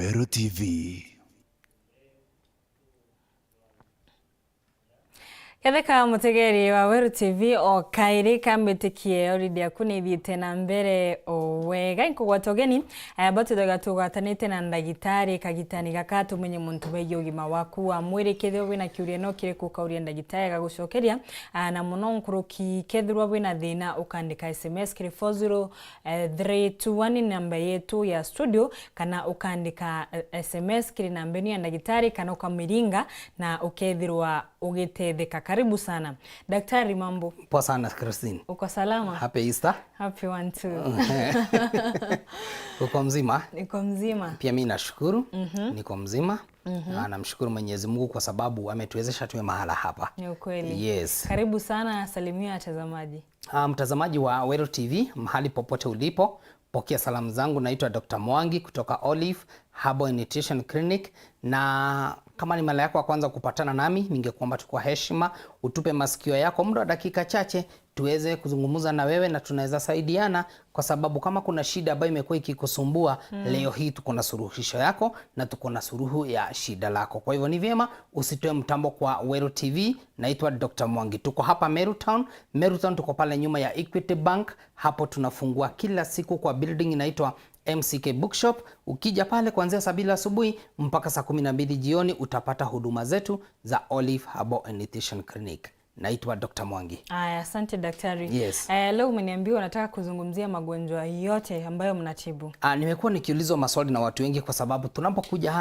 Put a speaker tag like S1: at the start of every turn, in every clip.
S1: Waweru TV.
S2: Ketheka mutegeri wa Weru TV o kairi kambitikie oridi yaku ni ithiite na mbere o wega. Nkugwata ugeni aya batuthaga tugwatanite na ndagitari kagitani gaka tumenye muntu wegie ugima waku wa mwiri. Kethirwa wina kiuria no kiriku ukauria ndagitari agagucokeria, na muno nkuruki kethirwa wina thina ukandika SMS kiri 40321 namba yetu ya studio, kana ukandika SMS kiri namba ino ya ndagitari, kana ukamiringa na ukethirwa ugitetheka. Karibu sana daktari, mambo?
S3: Poa sana, Christine.
S2: Uko salama?
S3: Happy Easter.
S2: Happy one too.
S3: Uko mzima?
S2: Niko mzima.
S3: Pia mimi nashukuru. Niko mzima. Na namshukuru Mwenyezi Mungu kwa sababu ametuwezesha tuwe mahala hapa.
S2: Ni ukweli.
S3: Yes.
S2: Karibu sana, salimia watazamaji.
S3: Mtazamaji wa Weru TV mahali popote ulipo, pokea salamu zangu. Naitwa Dr. Mwangi kutoka Olive Herbal Nutrition Clinic, na kama ni mara yako ya kwanza kupatana nami, ningekuomba tu kwa heshima utupe masikio yako muda wa dakika chache tuweze kuzungumza na wewe na tunaweza saidiana, kwa sababu kama kuna shida ambayo imekuwa ikikusumbua, leo hii tuko na suluhisho yako na tuko na suluhu ya shida lako. Kwa hivyo ni vyema usitoe mtambo kwa Weru TV. Naitwa Dr. Mwangi, tuko hapa Meru Town. Meru Town tuko pale nyuma ya Equity Bank, hapo tunafungua kila siku kwa building inaitwa MCK Bookshop. Ukija pale kuanzia saa 2 asubuhi mpaka saa 12 jioni utapata huduma zetu za Olive Herbal and Nutrition Clinic. Naitwa Dr. Mwangi.
S2: Aya, asante daktari.
S3: Yes.
S2: Leo umeniambia unataka kuzungumzia magonjwa yote ambayo mnatibu.
S3: Nimekuwa nikiulizwa maswali na watu wengi kwa sababu tunapokuja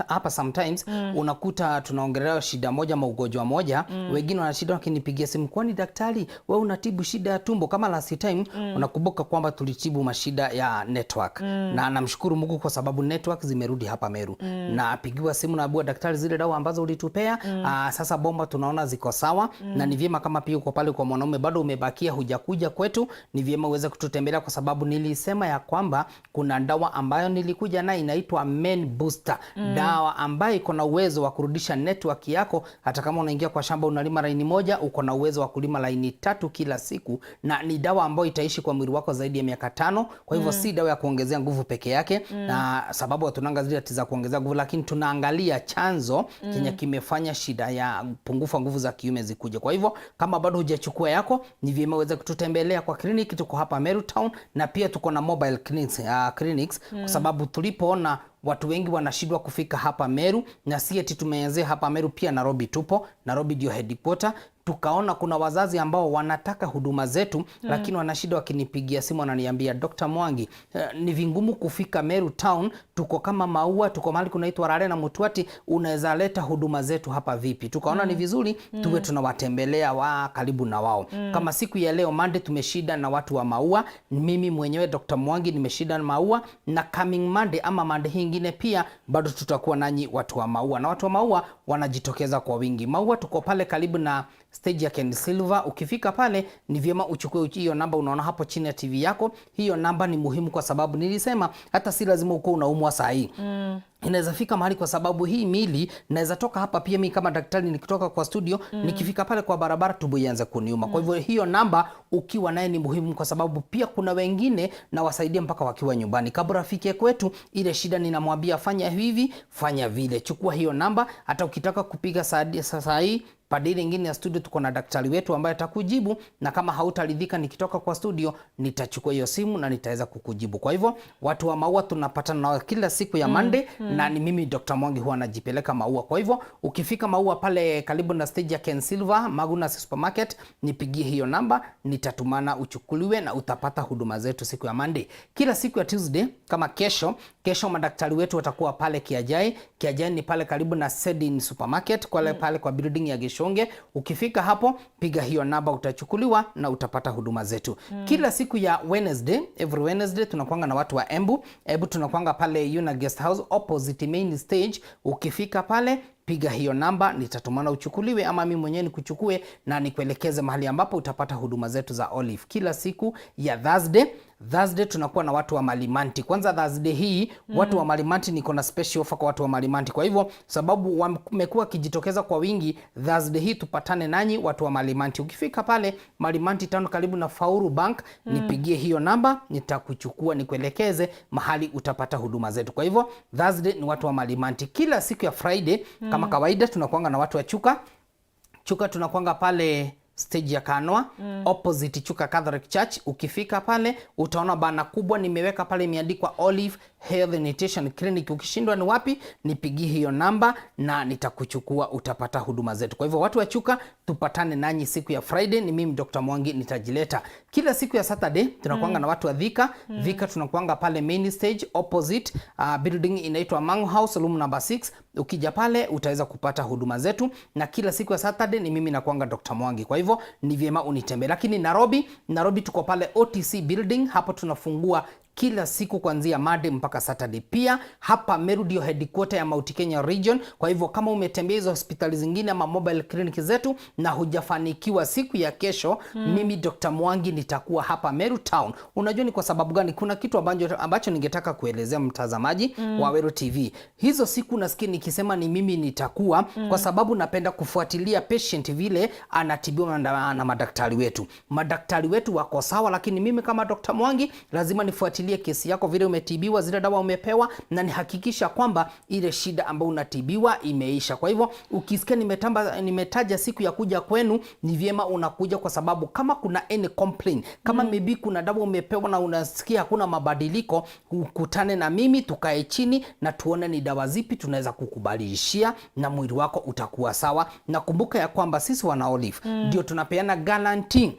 S3: hapa sometimes unakuta tunaongelea shida moja ama ugonjwa moja. Wengine wana shida wakinipigia simu, kwani daktari wewe unatibu shida ya tumbo? Kama last time unakumbuka kwamba tulitibu mashida ya network. Na namshukuru Mungu kwa sababu network zimerudi hapa Meru. Na apigiwa simu na abua, daktari, zile dawa ambazo ulitupea, sasa bomba tunaona ziko sawa. Na ni vyema kama pia uko pale kwa mwanaume bado umebakia hujakuja kwetu, ni vyema uweze kututembelea kwa sababu nilisema ya kwamba kuna dawa ambayo nilikuja nayo inaitwa Men Booster. Dawa ambayo iko na uwezo wa kurudisha network yako. Hata kama unaingia kwa shamba unalima laini moja, uko na uwezo wa kulima laini 3 kila siku, na ni dawa ambayo itaishi kwa mwili wako zaidi ya miaka 5. Kwa hivyo si dawa ya kuongezea nguvu peke yake, na sababu hatunanga zile za kuongezea nguvu, lakini tunaangalia chanzo kenye kimefanya shida ya upungufu wa nguvu za kiume zikuje. Kwa hivyo kama bado hujachukua yako, ni vyema uweze kututembelea kwa kliniki. Tuko hapa Meru Town na pia tuko na mobile clinics, kwa sababu tulipoona watu wengi wanashindwa kufika hapa Meru, na si eti tumeanzia hapa Meru, pia Nairobi tupo. Nairobi ndio headquarter. Tukaona kuna wazazi ambao wanataka huduma zetu, lakini wanashindwa, wakinipigia simu wananiambia, Dr. Mwangi, ni vingumu kufika Meru Town, tuko kama Maua, tuko mahali kunaitwa Rare na Mutwati, unaweza leta huduma zetu hapa vipi? Tukaona ni vizuri tuwe tunawatembelea wa karibu na wao. Kama siku ya leo Monday tumeshida na watu wa Maua, mimi mwenyewe Dr. Mwangi nimeshida na Maua, na coming Monday ama Monday hii ingine pia bado tutakuwa nanyi watu wa Maua, na watu wa Maua wanajitokeza kwa wingi. Maua tuko pale karibu na stage ya Ken Silver. Ukifika pale ni vyema uchukue hiyo namba unaona hapo chini ya TV yako. Hiyo namba ni muhimu kwa sababu nilisema hata si lazima uko unaumwa saa hii. Inaweza fika mahali kwa sababu hii mili naweza toka hapa pia mimi kama daktari nikitoka kwa studio, nikifika pale kwa barabara tumbo ianze kuniuma. Kwa hivyo hiyo namba ukiwa naye ni muhimu kwa sababu pia kuna wengine na wasaidia mpaka wakiwa nyumbani. Kabla afike kwetu ile shida ninamwambia fanya hivi, fanya vile. Chukua hiyo namba, hata ukitaka kupiga saa hii pande ile nyingine ya studio tuko na daktari wetu ambaye atakujibu, na kama hautaridhika nikitoka kwa studio nitachukua hiyo simu na nitaweza kukujibu. Kwa hivyo watu wa Maua tunapatana nao kila siku ya Monday, na ni mimi Dr. Mwangi huwa najipeleka Maua. Kwa hivyo ukifika Maua pale karibu na stage ya Ken Silver, Maguna Supermarket, nipigie hiyo namba, nitatumana uchukuliwe na utapata huduma zetu siku ya Monday. Kila siku ya Tuesday kama kesho, kesho madaktari wetu watakuwa pale Kiajai. Kiajai ni pale karibu na Sedin Supermarket, kwa pale kwa building ya Gishonge. Ukifika hapo piga hiyo namba, utachukuliwa na utapata huduma zetu. Kila siku ya Wednesday, every Wednesday tunakuanga na watu wa Embu. Embu tunakuanga pale Yuna Guest House opposite main stage. Ukifika pale Piga hiyo namba, nitatumana uchukuliwe ama mimi mwenyewe nikuchukue na nikuelekeze mahali ambapo utapata huduma zetu za Olive. Kila siku ya Thursday Thursday tunakuwa na watu wa Marimanti. Kwanza Thursday hii watu wa Marimanti, niko na special offer kwa watu wa Marimanti. Kwa hivyo sababu wamekuwa wakijitokeza kwa wingi, Thursday hii tupatane nanyi watu wa Marimanti. Ukifika pale Marimanti town karibu na Faulu Bank, nipigie hiyo namba, nitakuchukua nikuelekeze mahali utapata huduma zetu. Kwa hivyo Thursday ni watu wa Marimanti. Kila siku ya Friday kama kawaida tunakuanga na watu wa Chuka. Chuka tunakuanga pale stage ya Kanwa opposite Chuka Catholic Church. Ukifika pale utaona bana kubwa nimeweka pale imeandikwa Olive Health Nutrition Clinic. Ukishindwa ni wapi, nipigie hiyo namba na nitakuchukua, utapata huduma zetu. Kwa hivyo watu wa Chuka, tupatane nanyi siku ya Friday. Ni mimi Dr. Mwangi nitajileta. Kila siku ya Saturday tunakuanga na watu wa Thika. Thika tunakuanga pale main stage opposite building inaitwa Mango House room number 6. Ukija pale utaweza kupata huduma zetu, na kila siku ya Saturday ni mimi nakuanga Dr. Mwangi. Kwa hivyo ni vyema unitembelee. Lakini Nairobi tuko pale OTC building, hapo tunafungua kila siku kuanzia Monday mpaka Saturday. Pia hapa Meru ndio headquarter ya Mount Kenya Region. Kwa hivyo kama umetembea hizo hospitali zingine ama mobile clinic zetu na hujafanikiwa, siku ya kesho mimi Dr. Mwangi nitakuwa hapa Meru Town. Unajua ni kwa sababu gani? Kuna kitu ambacho ningetaka kuelezea mtazamaji wa Weru TV. Hizo siku nasikia nikisema ni mimi nitakuwa kwa sababu napenda kufuatilia patient vile anatibiwa na madaktari wetu. Madaktari wetu wako sawa, lakini mimi kama Dr. Mwangi lazima nifuatilie kesi yako vile umetibiwa, zile dawa umepewa, na nihakikisha kwamba ile shida ambayo unatibiwa imeisha. Kwa hivyo ukisikia nimetaja siku ya kuja kwenu, ni vyema unakuja, kwa sababu kama kuna any complaint, kama maybe kuna dawa umepewa na unasikia hakuna mabadiliko, ukutane na mimi, tukae chini na tuone ni dawa zipi tunaweza kukubalishia na mwili wako utakuwa sawa. Na kumbuka ya kwamba sisi wana Olive ndio tunapeana guarantee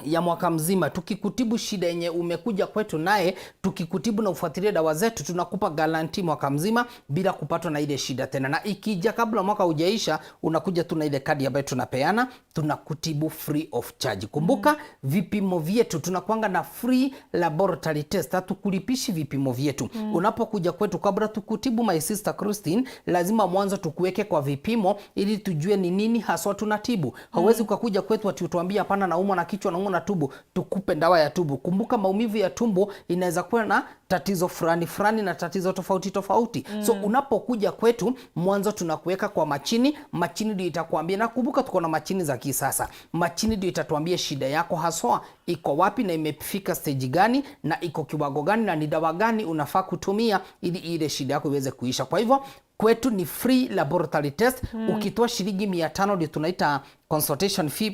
S3: ya mwaka mzima. Tukikutibu shida yenye umekuja kwetu naye, tukikutibu na ufuatilie dawa zetu, tunakupa guarantee mwaka mzima bila kupatwa na ile shida tena. Na ikija kabla mwaka hujaisha, unakuja tu na ile kadi ambayo tunapeana, tunakutibu free of charge. Kumbuka vipimo vyetu tunakuanga na free laboratory test, hatukulipishi vipimo vyetu. Unapokuja kwetu, kabla tukutibu, my sister Christine, lazima mwanzo tukuweke kwa vipimo ili tujue ni nini haswa tunatibu. Hauwezi ukakuja kwetu ati utuambie hapana, naumwa na kichwa, naumwa na tumbo, tukupe dawa ya tumbo. Kumbuka maumivu ya tumbo inaweza kuwa na tatizo fulani fulani na tatizo tofauti tofauti. So unapokuja kwetu mwanzo tunakuweka kwa machini, machini ndio itakwambia. Na kumbuka tuko na machini za kisasa, machini ndio itatuambia shida yako haswa iko wapi na imefika stage gani na iko kiwango gani na ni dawa gani unafaa kutumia ili ile shida yako iweze kuisha. Kwa hivyo kwetu ni free laboratory test. Ukitoa shilingi 500 ndio tunaita consultation fee,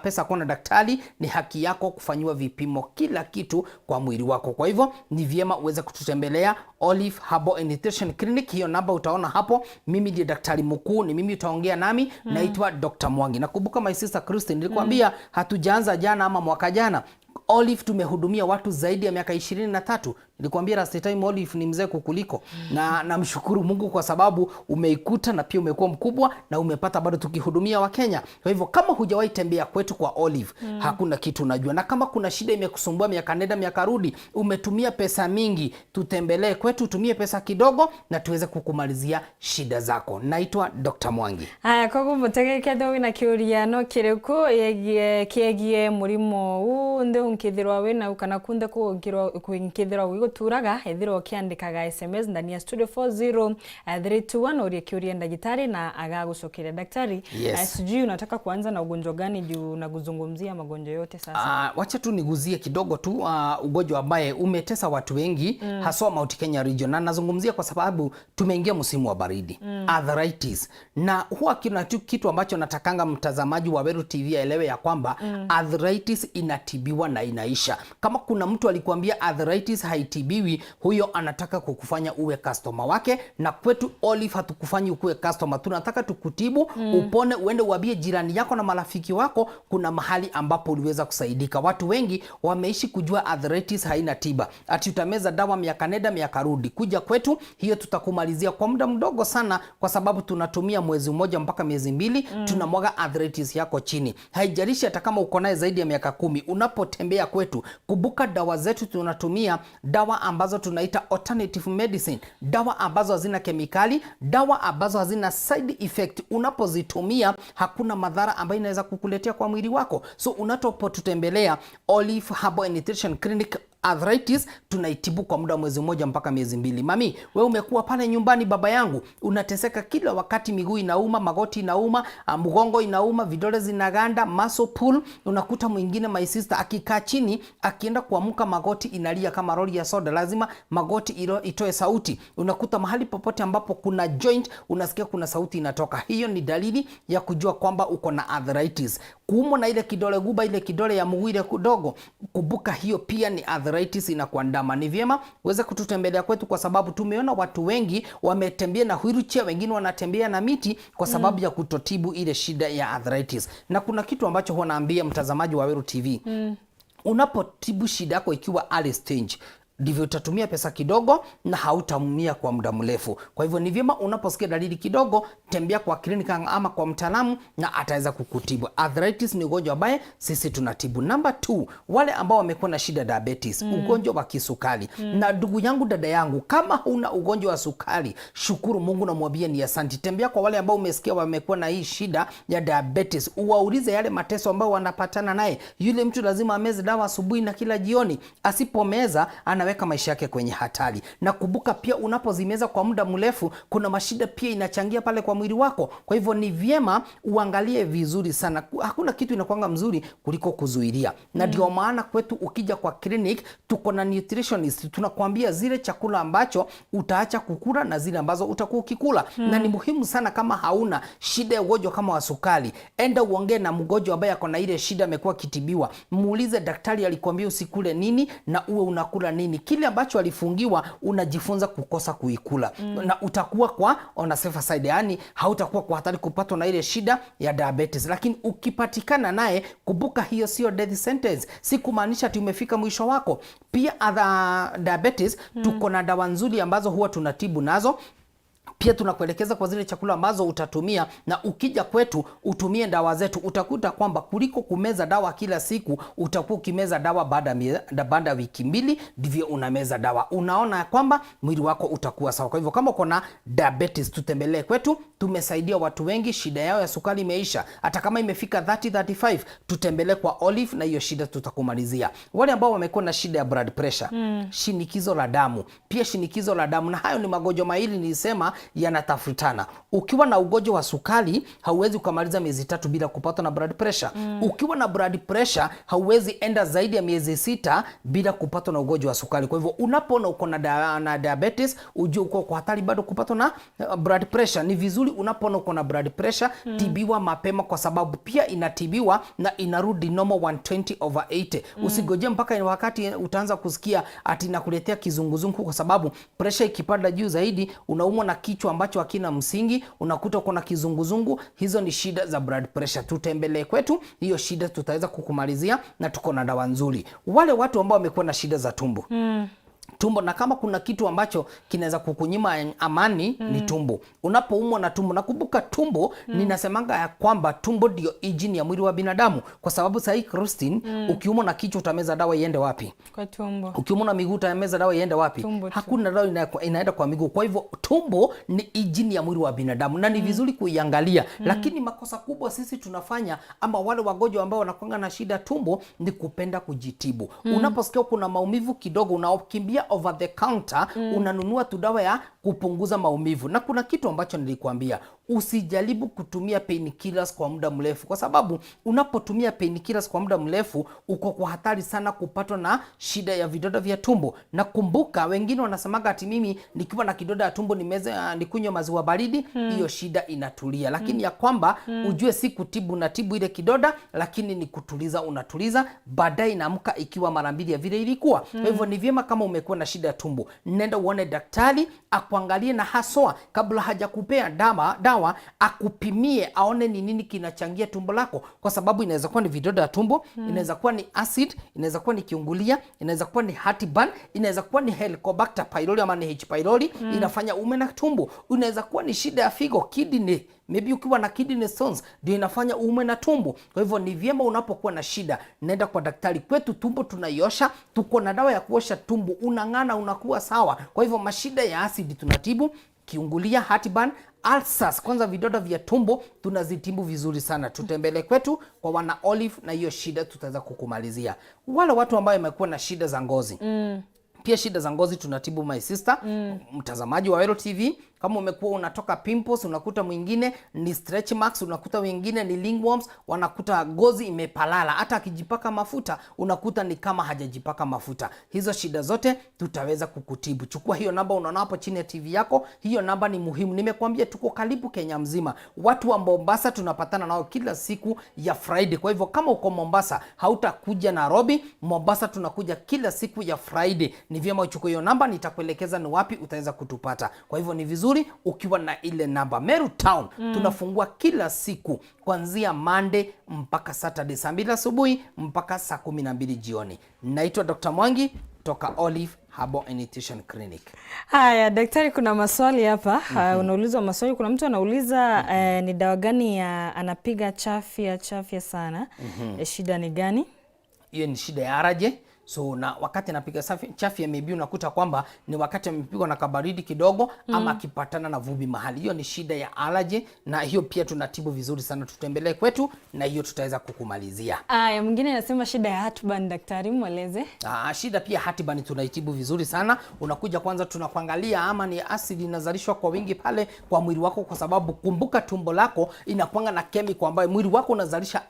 S3: pesa kuona daktari, ni haki yako kufanyiwa vipimo kila kitu kwa mwili wako. Kwa hivyo ni vyema uweze kututembelea Olive Herbal and Nutrition Clinic. Hiyo namba utaona hapo. Mimi ndiye daktari mkuu, ni mimi utaongea nami. Naitwa Dr. Mwangi. Nakumbuka my sister Christine, nilikwambia hatujaanza jana ama mwaka jana. Olive tumehudumia watu zaidi ya miaka 23. Nilikwambia last time Olive ni mzee kukuliko, na namshukuru Mungu kwa sababu umeikuta na pia umekuwa mkubwa na umepata bado tukihudumia Wakenya. Kwa hivyo kama hujawahi tembea kwetu kwa Olive, hakuna kitu unajua, na kama kuna shida imekusumbua miaka nenda miaka rudi, umetumia pesa mingi, tutembelee kwetu, utumie pesa kidogo na tuweze kukumalizia shida zako. Naitwa Dr. Mwangi.
S2: Haya, koguo mutegeke wina kiuria no kiriku kiegie murimo unde unkithirwa wina kana kunde kunkithirwa gwiguturaga, ethirwa ukiandikaga SMS ndani ya studio 40321 urie kiuria ndagitari na agagucokeria daktari.
S3: Yes.
S2: Sijui unataka kuanza na ugonjwa gani juu nakuzungumzia magonjwa yote sasa.
S3: Wacha tu niguzie kidogo tu ugonjwa ambaye umetesa watu wengi haswa Mount Kenya region, na nazungumzia kwa sababu tumeingia msimu wa baridi, arthritis. Na huwa kuna tu kitu ambacho natakanga mtazamaji wa Weru TV aelewe ya kwamba arthritis inatibiwa na inaisha. Kama kuna mtu alikuambia arthritis haitibiwi, huyo anataka kukufanya uwe customer wake, na kwetu Olive hatukufanyi ukuwe customer, tunataka tukutibu upone, uende uambie jirani yako na marafiki wako kuna mahali ambapo uliweza kusaidika. Watu wengi wameishi kujua arthritis haina tiba, ati utameza dawa miaka nenda miaka rudi. Kuja kwetu hiyo tutakumalizia kwa muda mdogo sana, kwa sababu tunatumia mwezi mmoja mpaka miezi 2, tunamwaga arthritis yako chini. Haijalishi hata kama uko naye zaidi ya miaka 10, unapotembea unapotembea kwetu, kumbuka dawa zetu tunatumia dawa ambazo tunaita alternative medicine, dawa ambazo hazina kemikali, dawa ambazo hazina side effect. Unapozitumia hakuna madhara ambayo inaweza kukuletea kwa mwili wako. So unapotutembelea Olive Herbal and Nutrition Clinic, arthritis tunaitibu kwa muda wa mwezi mmoja mpaka miezi 2. Mami, we umekuwa pale nyumbani, baba yangu, unateseka kila wakati, miguu inauma, magoti inauma, mgongo inauma, vidole zinaganda, muscle pull. Unakuta mwingine, my sister, akikaa chini, akienda kuamka magoti inalia kama roli ya soda, lazima magoti itoe sauti. Unakuta mahali popote ambapo kuna joint unasikia kuna sauti inatoka. Hiyo ni dalili ya kujua kwamba uko na arthritis. Kuumwa na ile kidole guba, ile kidole ya mguu ile kidogo, kumbuka hiyo pia ni arthritis inakuandama. Ni vyema uweze kututembelea kwetu, kwa sababu tumeona watu wengi wametembea na wheelchair, wengine wanatembea na miti kwa sababu ya kutotibu ile shida ya arthritis. Na kuna kitu ambacho huwa naambia mtazamaji wa Weru TV, unapotibu shida yako ikiwa early stage, ndivyo utatumia pesa kidogo na hautaumia kwa muda mrefu. Kwa hivyo ni vyema unaposikia dalili kidogo, tembea kwa kliniki ama kwa mtaalamu na ataweza kukutibu. Arthritis ni ugonjwa ambaye sisi tunatibu. Number 2, wale ambao wamekuwa na shida diabetes, ugonjwa wa kisukari. Na ndugu yangu, dada yangu, kama huna ugonjwa wa sukari, shukuru Mungu na mwambie ni asante. Tembea kwa wale ambao umesikia wamekuwa na hii shida ya diabetes, uwaulize yale mateso ambayo wanapatana naye. Yule mtu lazima ameze dawa asubuhi na kila jioni, asipomeza anaweka maisha yake kwenye hatari. Na kumbuka pia, unapozimeza kwa muda mrefu, kuna mashida pia inachangia pale kwa mwili wako. Kwa hivyo ni vyema uangalie vizuri sana. Hakuna kitu inakuanga mzuri kuliko kuzuilia. Na ndio maana kwetu ukija kwa clinic tuko na nutritionist, tunakwambia zile chakula ambacho utaacha kukula na zile ambazo utakuwa ukikula. Na ni muhimu sana, kama hauna shida ya ugonjwa kama wa sukari, enda uongee na mgonjwa ambaye ako na ile shida, amekuwa akitibiwa, muulize daktari alikwambia usikule nini na uwe unakula nini. Kile ambacho alifungiwa unajifunza kukosa kuikula, na utakuwa kwa on a safer side, yani hautakuwa kwa hatari kupatwa na ile shida ya diabetes. Lakini ukipatikana naye, kumbuka hiyo sio death sentence, si kumaanisha ati umefika mwisho wako. Pia other diabetes, tuko na dawa nzuri ambazo huwa tunatibu nazo. Pia tunakuelekeza kwa zile chakula ambazo utatumia, na ukija kwetu utumie dawa zetu, utakuta kwamba kuliko kumeza dawa kila siku, utakuwa ukimeza dawa baada ya wiki 2, ndivyo unameza dawa, unaona kwamba mwili wako utakuwa sawa. Kwa hivyo kama uko na diabetes, tutembelee kwetu. Tumesaidia watu wengi, shida yao ya sukari imeisha. Hata kama imefika 30 35, tutembelee kwa Olive na hiyo shida tutakumalizia. Wale ambao wamekuwa na shida ya blood pressure, shinikizo la damu, pia shinikizo la damu, na hayo ni magonjwa mawili nilisema yanatafutana. Ukiwa na ugonjwa wa sukari hauwezi ukamaliza miezi 3 bila kupatwa na blood pressure. Ukiwa na blood pressure hauwezi enda zaidi ya miezi 6 bila kupatwa na ugonjwa wa sukari. Kwa hivyo unapoona uko na diabetes, ujue uko kwa hatari bado kupatwa na blood pressure. Ni vizuri unapoona uko na blood pressure, tibiwa mapema, kwa sababu pia inatibiwa na inarudi normal 120/80. Usigoje mpaka wakati utaanza kusikia ati nakuletea kizunguzungu, kwa sababu pressure ikipanda juu zaidi unaumwa na kichwa ambacho hakina msingi, unakuta uko na kizunguzungu. Hizo ni shida za blood pressure. Tutembelee kwetu, hiyo shida tutaweza kukumalizia na tuko na dawa nzuri. Wale watu ambao wamekuwa na shida za tumbo, tumbo, na kama kuna kitu ambacho kinaweza kukunyima amani ni tumbo. Unapoumwa na tumbo, nakumbuka tumbo, ninasemanga ya kwamba tumbo ndio engine ya mwili wa binadamu, kwa sababu sahii Christine, ukiumwa na kichwa utameza dawa iende wapi?
S2: Kwa tumbo.
S3: Ukiumwa na miguu utameza dawa iende wapi?
S2: Tumbo tu.
S3: Hakuna dawa inaenda kwa miguu. Kwa hivyo tumbo ni engine ya mwili wa binadamu na ni vizuri kuiangalia. Lakini makosa kubwa sisi tunafanya, ama wale wagonjwa ambao wanakuanga na shida tumbo, ni kupenda kujitibu. Unaposikia kuna maumivu kidogo, unakimbia over the counter, unanunua tu dawa ya kupunguza maumivu. Na kuna kitu ambacho nilikuambia, usijaribu kutumia painkillers kwa muda mrefu, kwa sababu unapotumia painkillers kwa muda mrefu uko kwa hatari sana kupatwa na shida ya vidonda vya tumbo. Na kumbuka, wengine wanasemaga ati mimi nikiwa na kidonda ya tumbo nimeze, nikunywe maziwa baridi, hiyo shida inatulia. Lakini ya kwamba ujue si kutibu, unatibu ile kidonda, lakini ni kutuliza, unatuliza, baadaye inaamka ikiwa mara mbili ya vile ilikuwa. Kwa hivyo ni vyema kama umekuwa umekuwa na shida ya tumbo, nenda uone daktari akuangalie, na haswa kabla hajakupea dawa akupimie, aone ni nini kinachangia tumbo lako, kwa sababu inaweza kuwa ni vidonda ya tumbo, inaweza kuwa ni acid, inaweza kuwa ni kiungulia, inaweza kuwa ni heartburn, inaweza kuwa ni Helicobacter pylori ama ni H pylori inafanya ume na tumbo, inaweza kuwa ni shida ya figo, kidney, maybe ukiwa na kidney stones ndio inafanya uume na tumbo. Kwa hivyo ni vyema unapokuwa na shida, nenda kwa daktari. Kwetu tumbo tunaiosha, tuko na dawa ya kuosha tumbo, unang'ana, unakuwa sawa. Kwa hivyo mashida ya asidi tunatibu, kiungulia, heartburn, ulcers, kwanza vidonda vya tumbo tunazitibu vizuri sana. Tutembele kwetu kwa wana Olive na hiyo shida tutaweza kukumalizia. Wale watu ambao wamekuwa na shida za ngozi pia shida za ngozi tunatibu, my sister. Mtazamaji wa Wero TV, kama umekuwa unatoka pimples, unakuta mwingine ni stretch marks, unakuta wengine ni ringworms, wanakuta ngozi imepalala, hata akijipaka mafuta unakuta ni kama hajajipaka mafuta. Hizo shida zote tutaweza kukutibu. Chukua hiyo namba unaona hapo chini ya TV yako, hiyo namba ni muhimu. Nimekuambia tuko karibu Kenya mzima. Watu wa Mombasa tunapatana nao kila siku ya Friday. Kwa hivyo kama uko Mombasa hautakuja Nairobi, Mombasa tunakuja kila siku ya Friday. Ni vyema uchukue hiyo namba, nitakuelekeza ni wapi utaweza kutupata. Kwa hivyo ni vizuri ukiwa na ile namba. Meru Town tunafungua kila siku kuanzia Monday mpaka Saturday saa 2 asubuhi mpaka saa 12 jioni. Naitwa Dr. Mwangi toka Olive Herbal and Nutrition Clinic.
S2: Haya, daktari, kuna maswali hapa. Unaulizwa maswali. Kuna mtu anauliza ni dawa gani ya anapiga chafya chafya sana. Shida ni gani?
S3: Hiyo ni shida ya allergy. So na wakati anapiga chafya, maybe unakuta kwamba ni wakati amepigwa na kabaridi kidogo ama akipatana na vumbi mahali. Hiyo ni shida ya allergy, na hiyo pia tunatibu vizuri sana. Tutembelee kwetu na hiyo tutaweza kukumalizia.
S2: Aya, mwingine anasema shida ya heartburn, daktari mweleze.
S3: Shida pia heartburn tunaitibu vizuri sana. Unakuja kwanza tunakuangalia ama ni acid inazalishwa kwa wingi pale kwa mwili wako, kwa sababu kumbuka tumbo lako inakuanga na chemical ambayo mwili wako unazalisha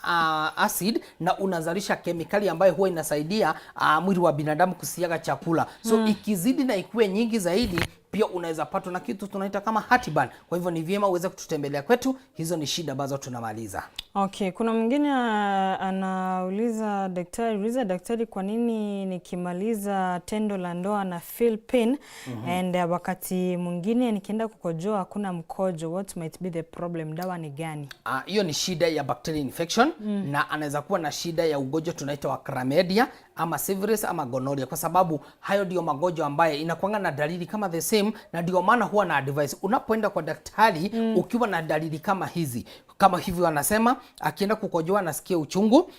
S3: acid na unazalisha kemikali ambayo huwa inasaidia mwili wa binadamu kusiaga chakula. So ikizidi na ikuwe nyingi zaidi, pia unaweza patwa na kitu tunaita kama heartburn. Kwa hivyo ni vyema uweze kututembelea kwetu. Hizo ni shida ambazo tunamaliza.
S2: Okay, kuna mwingine anauliza daktari, uliza daktari kwa nini nikimaliza tendo la ndoa na feel pain and wakati mwingine nikienda kukojoa hakuna mkojo, what might be the problem? Dawa ni gani?
S3: Hiyo ni shida ya bacterial infection na anaweza kuwa na shida ya ugonjwa tunaita wa chlamydia ama syphilis ama gonorrhea, kwa sababu hayo ndio magonjwa ambayo inakuanga na dalili kama the same, na ndio maana huwa na advice unapoenda kwa daktari ukiwa na dalili kama hizi, kama hivi wanasema akienda kukojoa anasikia uchungu,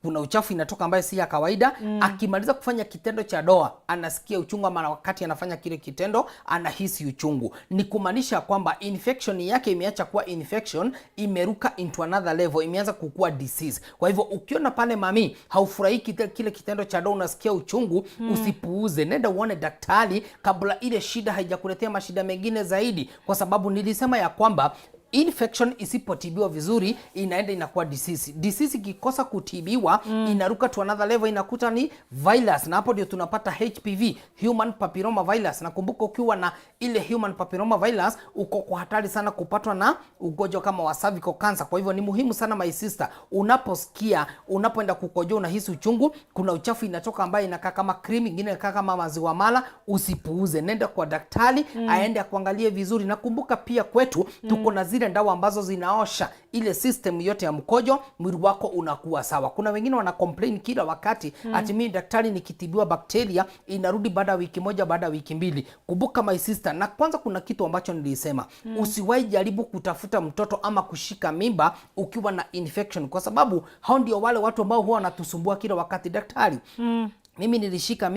S3: kuna uchafu inatoka ambayo si ya kawaida, akimaliza kufanya kitendo cha doa anasikia uchungu, ama wakati anafanya kile kitendo anahisi uchungu, ni kumaanisha kwamba infection yake imeacha kuwa infection, imeruka into another level, imeanza kukua disease. Kwa hivyo ukiona pale mami haufurahii kile kitendo cha doa, unasikia uchungu, usipuuze, nenda uone daktari kabla ile shida haijakuletea mashida mengine zaidi, kwa sababu nilisema ya kwamba infection isipotibiwa vizuri inaenda inakuwa disease. Disease ikikosa kutibiwa inaruka to another level, inakuta ni virus, na hapo ndio tunapata HPV, human papilloma virus. Na kumbuka ukiwa na ile human papilloma virus uko kwa hatari sana kupatwa na ugonjwa kama wa cervical cancer. Kwa hivyo ni muhimu sana my sister, unaposikia unapoenda kukojoa unahisi uchungu, kuna uchafu inatoka ambayo inakaa kama cream, ingine inakaa kama maziwa mala, usipuuze, nenda kwa daktari aende akuangalie vizuri. Na kumbuka pia kwetu tuko na zile dawa ambazo zinaosha ile system yote ya mkojo, mwili wako unakuwa sawa. Kuna wengine wana complain kila wakati ati mimi daktari, nikitibiwa bakteria inarudi baada ya wiki moja, baada ya wiki mbili. Kumbuka my sister, na kwanza kuna kitu ambacho nilisema, usiwahi jaribu kutafuta mtoto ama kushika mimba ukiwa na infection, kwa sababu hao ndio wale watu ambao huwa wanatusumbua kila wakati, daktari mimi nilishika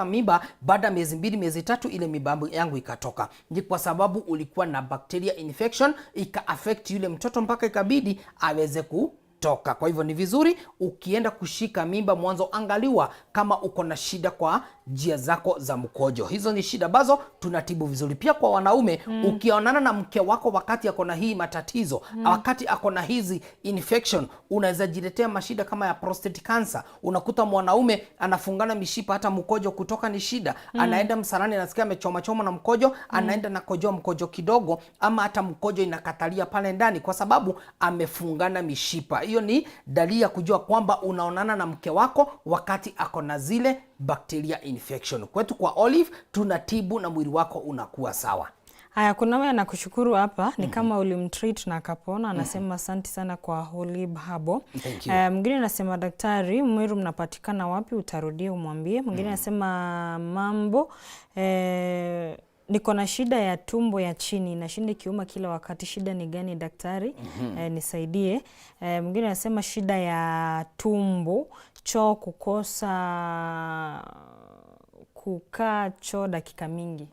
S3: mimba baada ya miezi 2, miezi 3, ile mimba yangu ikatoka. Ni kwa sababu ulikuwa na bacteria infection ika affect yule mtoto mpaka ikabidi aweze kutoka. Kwa hivyo ni vizuri ukienda kushika mimba mwanzo angaliwa kama uko na shida kwa njia zako za mkojo. Hizo ni shida ambazo tunatibu vizuri. Pia kwa wanaume, ukionana na mke wako wakati ako na hii matatizo, wakati ako na hizi infection, unaweza jiletea mashida kama ya prostate cancer. Unakuta mwanaume anafungana mishipa, hata mkojo kutoka ni shida. Anaenda msalani anasikia amechoma choma na mkojo, anaenda na kojoa mkojo kidogo, ama hata mkojo inakatalia pale ndani kwa sababu amefungana mishipa. Hiyo Hiyo ni dalili ya kujua kwamba unaonana na mke wako wakati ako na zile bacteria infection. Kwetu kwa Olive tunatibu na mwili wako unakuwa sawa.
S2: Haya, kuna wewe nakushukuru hapa ni kama ulimtreat na akapona, anasema asante sana kwa Holib Habo.
S3: Thank you.
S2: Mwingine anasema daktari, Mwiru mnapatikana wapi? Utarudia umwambie. Mwingine anasema mambo, niko na shida ya tumbo ya chini, nashinda ikiuma kila wakati, shida ni gani daktari? Nisaidie. Mwingine anasema shida ya tumbo, choo kukosa kukaa choo dakika mingi.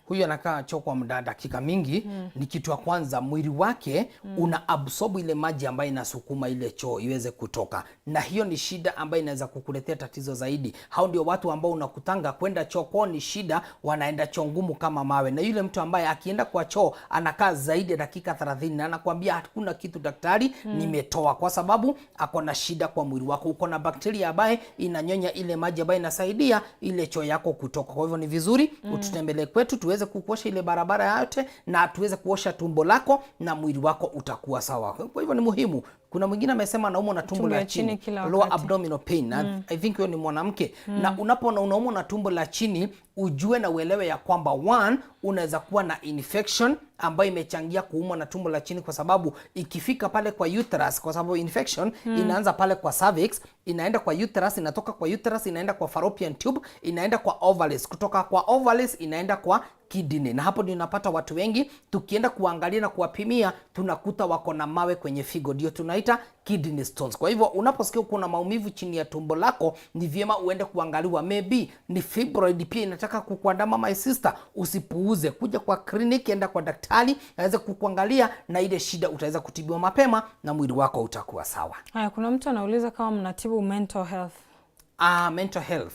S3: Huyu anakaa choo kwa muda dakika mingi. Ni kitu ya kwanza, mwili wake una absorb ile maji ambayo inasukuma ile choo iweze kutoka, na hiyo ni shida ambayo inaweza kukuletea tatizo zaidi. Hao ndio watu ambao unakutanga kwenda choo kwao ni shida, wanaenda choo ngumu kama mawe, na yule mtu ambaye akienda kwa choo anakaa zaidi ya dakika 30 na anakuambia hakuna kitu daktari, nimetoa, kwa sababu ako na shida kwa mwili wako, uko na bakteria ambaye inanyonya ile maji ambayo inasaidia ile choo yako kutoka. Kwa hivyo ni vizuri ututembelee kwetu tuweze kukuosha ile barabara yote na tuweze kuosha tumbo lako na mwili wako utakuwa sawa. Kwa hivyo ni muhimu. Kuna mwingine amesema anaumwa na tumbo
S2: Tumbo
S3: la
S2: ya chini
S3: chini,
S2: kila
S3: lower
S2: wakati.
S3: Abdominal pain. Na I think huyo ni mwanamke. Na unapoona unaumwa na tumbo la chini, ujue na uelewe ya kwamba one, unaweza kuwa na infection ambayo imechangia kuumwa na tumbo la chini, kwa sababu ikifika pale kwa uterus, kwa sababu infection inaanza pale kwa cervix, inaenda kwa uterus, inatoka kwa uterus, inaenda kwa fallopian tube, inaenda kwa ovaries, kutoka kwa ovaries inaenda kwa kidney, na hapo ndio unapata watu wengi tukienda kuangalia na kuwapimia tunakuta wako na mawe kwenye figo, ndio tunaita kidney stones. Kwa hivyo unaposikia kuna maumivu chini ya tumbo lako, ni vyema uende kuangaliwa, maybe ni fibroid pia inataka kukuandama my sister. Usipuuze, kuja kwa clinic, enda kwa daktari aweze kukuangalia, na ile shida utaweza kutibiwa mapema na mwili wako utakuwa sawa.
S2: Haya, kuna mtu anauliza kama mnatibu mental health.
S3: Mental health.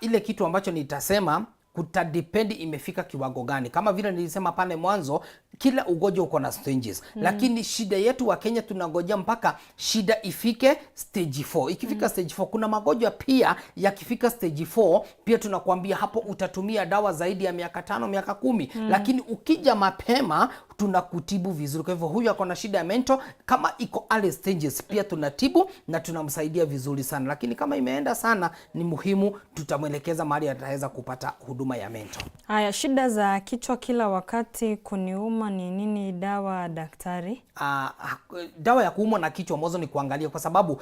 S3: Ile kitu ambacho nitasema kutadepend imefika kiwango gani. Kama vile nilisema pale mwanzo, kila ugonjwa uko na stages. Lakini shida yetu wa Kenya tunangojea mpaka shida ifike stage 4. Ikifika stage 4, kuna magonjwa pia yakifika stage 4 pia tunakwambia hapo utatumia dawa zaidi ya miaka 5, miaka 10. Lakini ukija mapema tunakutibu vizuri. Kwa hivyo huyu ako na shida ya mental, kama iko early stages pia tunatibu na tunamsaidia vizuri sana, lakini kama imeenda sana, ni muhimu tutamwelekeza mahali ataweza kupata huduma ya mental.
S2: Haya, shida za kichwa kila wakati kuniuma ni nini? Dawa daktari?
S3: Dawa ya kuumwa na kichwa mwanzo ni kuangalia, kwa sababu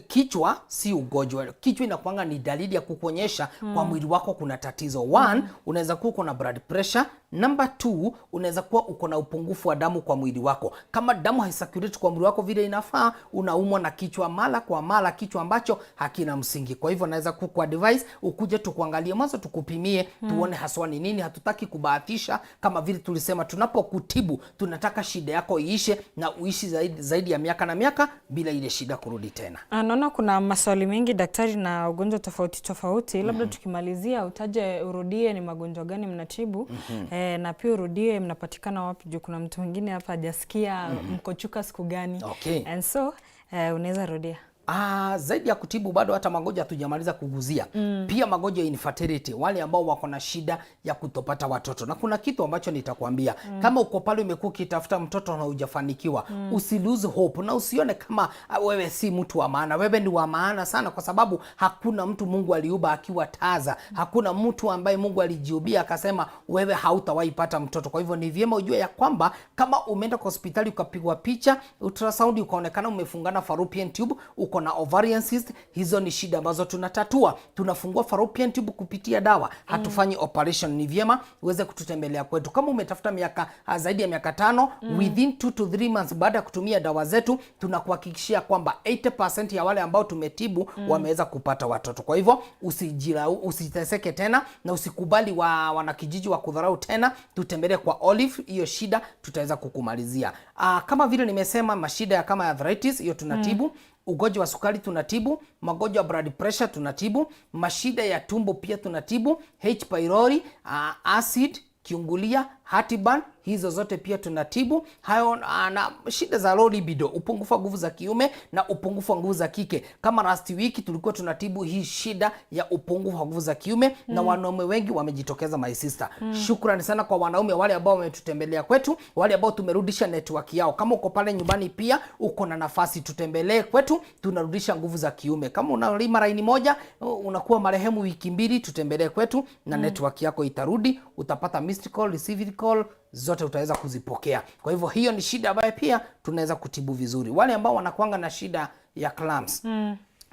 S3: kichwa si ugonjwa. Kichwa inakuanga ni dalili ya kukuonyesha kwa mwili wako kuna tatizo. One, unaweza kuwa uko na blood pressure. Number two, unaweza kuwa uko na upungufu wa damu kwa mwili wako. Kama damu haicirculate kwa mwili wako vile inafaa, unaumwa na kichwa mara kwa mara, kichwa ambacho hakina msingi. Kwa hivyo naweza kukuadvise ukuje tukuangalie mwanzo, tukupimie, tuone haswa ni nini. Hatutaki kubahatisha, kama vile tulisema, tunapokutibu tunataka shida yako iishe na uishi zaidi, zaidi ya miaka na miaka bila ile shida kurudi tena.
S2: Naona kuna maswali mengi daktari, na ugonjwa tofauti tofauti, labda tukimalizia utaje, urudie ni magonjwa gani mnatibu, na pia urudie mnapatikana wapi, juu kuna mtu mwingine hapa hajasikia mko Chuka siku gani. And so unaweza rudia.
S3: Zaidi ya kutibu bado hata magonjwa hatujamaliza kuguzia. Pia magonjwa ya infertility, wale ambao wako na shida ya kutopata watoto. Na kuna kitu ambacho nitakwambia. Kama uko pale umekuwa ukitafuta mtoto na hujafanikiwa, usi lose hope na usione kama wewe si mtu wa maana. Wewe ni wa maana sana, kwa sababu hakuna mtu Mungu aliumba akiwa taza. Hakuna mtu ambaye Mungu alijiumbia akasema wewe hautawahi pata mtoto. Kwa hivyo ni vyema ujue ya kwamba kama umeenda kwa hospitali ukapigwa picha ultrasound, ukaonekana umefungana fallopian tube, uko na ovarian cyst, hizo ni shida ambazo tunatatua. Tunafungua fallopian tube kupitia dawa, hatufanyi operation. Ni vyema uweze kututembelea kwetu. Kama umetafuta miaka zaidi ya miaka 5, within 2 to 3 months baada ya kutumia dawa zetu, tunakuhakikishia kwamba 80% ya wale ambao tumetibu wameweza kupata watoto. Kwa hivyo usiteseke tena na usikubali wanakijiji wa kudharau tena. Tutembelee kwa Olive, hiyo shida tutaweza kukumalizia. Kama vile nimesema, mashida ya kama arthritis hiyo tunatibu. Ugonjwa wa sukari tunatibu, magonjwa ya blood pressure tunatibu, mashida ya tumbo pia tunatibu, H pylori, acid, kiungulia, Heartburn, hizo zote pia tunatibu hayo, na shida za low libido, upungufu wa nguvu za kiume na upungufu wa nguvu za kike. Kama last week tulikuwa tunatibu hii shida ya upungufu wa nguvu za kiume na wanaume wengi wamejitokeza, my sister. Shukrani sana kwa wanaume wale ambao wametutembelea kwetu, wale ambao tumerudisha network yao. Kama uko pale nyumbani pia uko na nafasi, tutembelee kwetu, tunarudisha nguvu za kiume. Kama unalima laini moja unakuwa marehemu wiki mbili, tutembelee kwetu na network yako itarudi, utapata missed call, received call zote utaweza kuzipokea. Kwa hivyo hiyo ni shida ambayo pia tunaweza kutibu vizuri. Wale ambao wanakuanga na shida ya cramps,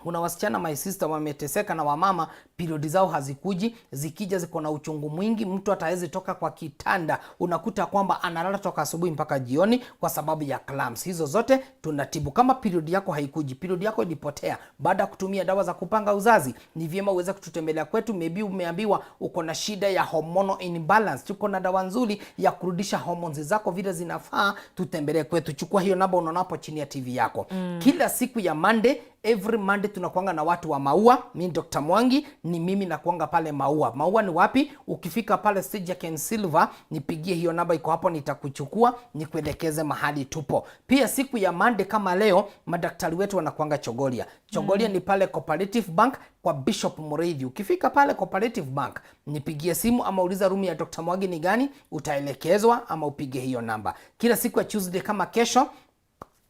S3: kuna wasichana, my sister, wameteseka na wamama, period zao hazikuji, zikija ziko na uchungu mwingi, mtu atawezi toka kwa kitanda, unakuta kwamba analala toka asubuhi mpaka jioni kwa sababu ya cramps. Hizo zote tunatibu. Kama period yako haikuji, period yako ilipotea baada ya kutumia dawa za kupanga uzazi, ni vyema uweze kututembelea kwetu. Maybe umeambiwa uko na shida ya hormonal imbalance, tuko na dawa nzuri ya kurudisha hormones zako vile zinafaa, tutembelee kwetu. Chukua hiyo namba unaona hapo chini ya TV yako. Kila siku ya Monday, every Monday tunakuanga na watu wa Maua. Mi Dr. Mwangi ni mimi nakuanga pale Maua. Maua ni wapi? Ukifika pale stage ya Ken Silver, nipigie hiyo namba iko hapo, nitakuchukua nikuelekeze mahali tupo. Pia siku ya Monday kama leo, madaktari wetu wanakuanga Chogoria. Chogoria ni pale Cooperative Bank kwa Bishop Mureithi. Ukifika pale Cooperative Bank, nipigie simu ama uliza room ya Dr. Mwangi ni gani, utaelekezwa ama upige hiyo namba. Kila siku ya Tuesday kama kesho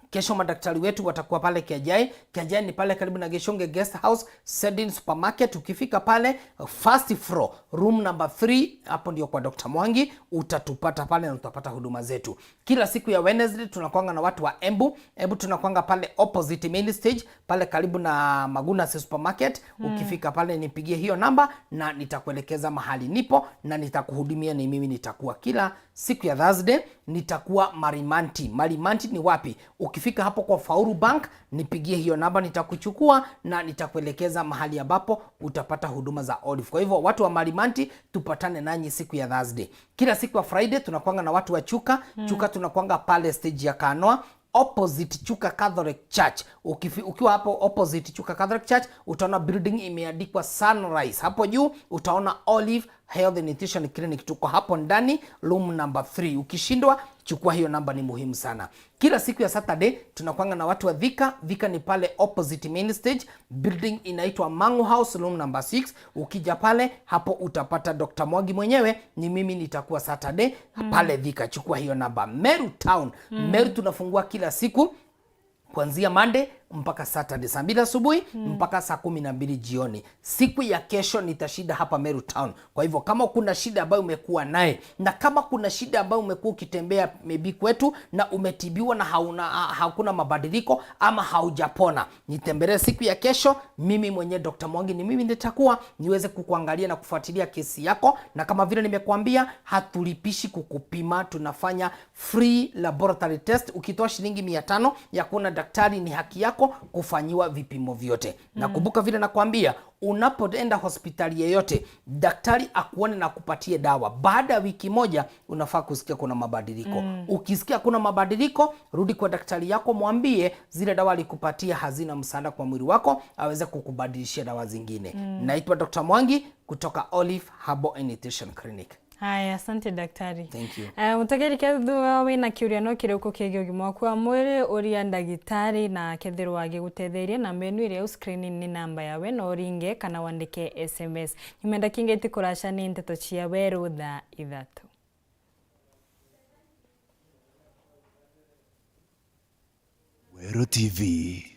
S3: kesho madaktari wetu watakuwa pale Kiajai. Kiajai ni pale karibu na Geshonge Guest House, Sedin Supermarket. Ukifika pale first floor room number 3, hapo ndio kwa Dr. Mwangi utatupata pale na utapata huduma zetu. Kila siku ya Wednesday tunakuanga na watu wa Embu. Embu tunakuanga pale opposite main stage pale karibu na Maguna Supermarket. Ukifika pale nipigie hiyo namba na nitakuelekeza mahali nipo na nitakuhudumia. Ni mimi nitakuwa kila siku ya Thursday nitakuwa Marimanti. Marimanti ni wapi? Ukifika hapo kwa Faulu Bank nipigie hiyo namba, nitakuchukua na nitakuelekeza mahali ambapo utapata huduma za Olive. Kwa hivyo watu wa Marimanti tupatane nanyi siku ya Thursday. Kila siku ya Friday tunakuanga na watu wa Chuka. Chuka tunakuanga pale stage ya Kanoa opposite Chuka Catholic Church. Ukiwa hapo opposite Chuka Catholic Church utaona building imeandikwa Sunrise. Hapo juu utaona Olive Health and Nutrition Clinic, tuko hapo ndani room number 3. Ukishindwa chukua hiyo namba, ni muhimu sana. Kila siku ya Saturday tunakwanga na watu wa Thika. Thika ni pale opposite main stage, building inaitwa Mangu House room number 6. Ukija pale hapo utapata Dr. Mwangi mwenyewe, ni mimi nitakuwa Saturday pale Thika. Chukua hiyo namba. Meru Town, Meru tunafungua kila siku kuanzia Monday mpaka Saturday saa 2 asubuhi mpaka saa 12 jioni. Siku ya kesho nitashinda hapa Meru Town. Kwa hivyo kama kuna shida ambayo umekuwa naye na kama kuna shida ambayo umekuwa ukitembea maybe kwetu na umetibiwa na hakuna mabadiliko ama haujapona, nitembelee siku ya kesho. Mimi mwenyewe Dr. Mwangi ni mimi nitakuwa niweze kukuangalia na kufuatilia kesi yako, na kama vile nimekuambia, hatulipishi kukupima, tunafanya free laboratory test. Ukitoa shilingi 500 ya kuona daktari, ni haki yako kufanyiwa vipimo vyote. Na kumbuka vile nakwambia, unapoenda hospitali yeyote, daktari akuone na kupatie dawa, baada ya wiki moja unafaa kusikia kuna mabadiliko. Ukisikia kuna mabadiliko, rudi kwa daktari yako, mwambie zile dawa alikupatia hazina msaada kwa mwili wako, aweze kukubadilishia dawa zingine. Naitwa Dr. Mwangi kutoka Olive Herbal and Nutrition Clinic.
S2: Haya, asante daktari.
S3: Thank you.
S2: Mutegeri kethwa wina kiuria no kiriuku kigie ugima waku wa mwiri uria ndagitari na kethirwo agigutetheria namba ĩno ĩrĩa screen ni namba yawe no ũringe kana wandĩke SMS. Nyuma ndakinga itikũraca nĩ ndeto cia werũ thaa 3.
S1: Wero TV.